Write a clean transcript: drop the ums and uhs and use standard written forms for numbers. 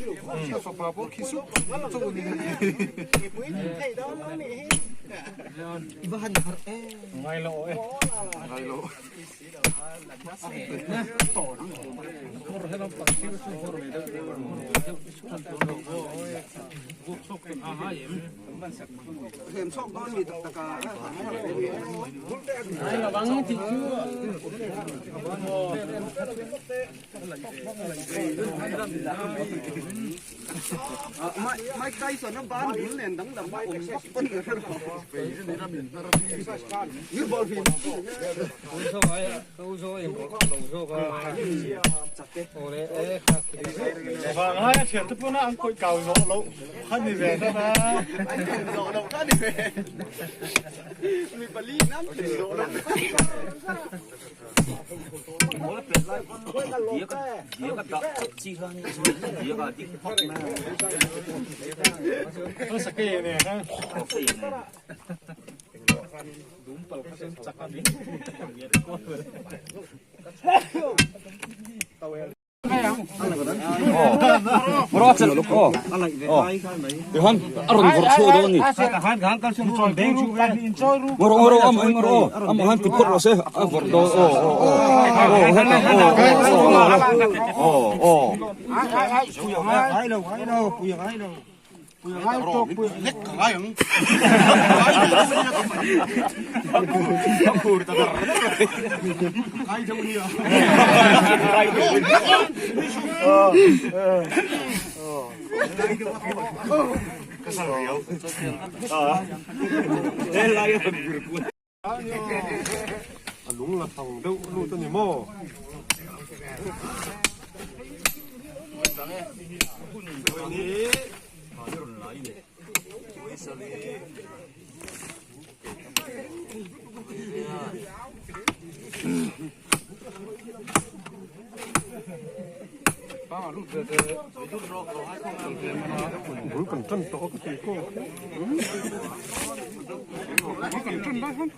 Fapa pawh khi sup chauh a ni. Ngai lo e. Ngai lo. Mike Tyson a ban bul nen dangdam a awm vak pawn ka hre lo. Vanglai a thian te pawn a an kawih kau zawh loh kha ni ve tlat a. An then zawh loh kha ni ve. Mi pali in an then zawh loh. Sakei nen khan. A rawn vawrh chhuak dawn a ni. Ngaw rawh ngaw rawh amah hi ngaw rawh aw amah han ti phawt rawh se a vawrh dawn aw aw aw aw hetah aw aw aw aw. A lung la thang deuh lut a ni maw? Bul kan tan tawh a ka ti ko. Bul kan tan lai han.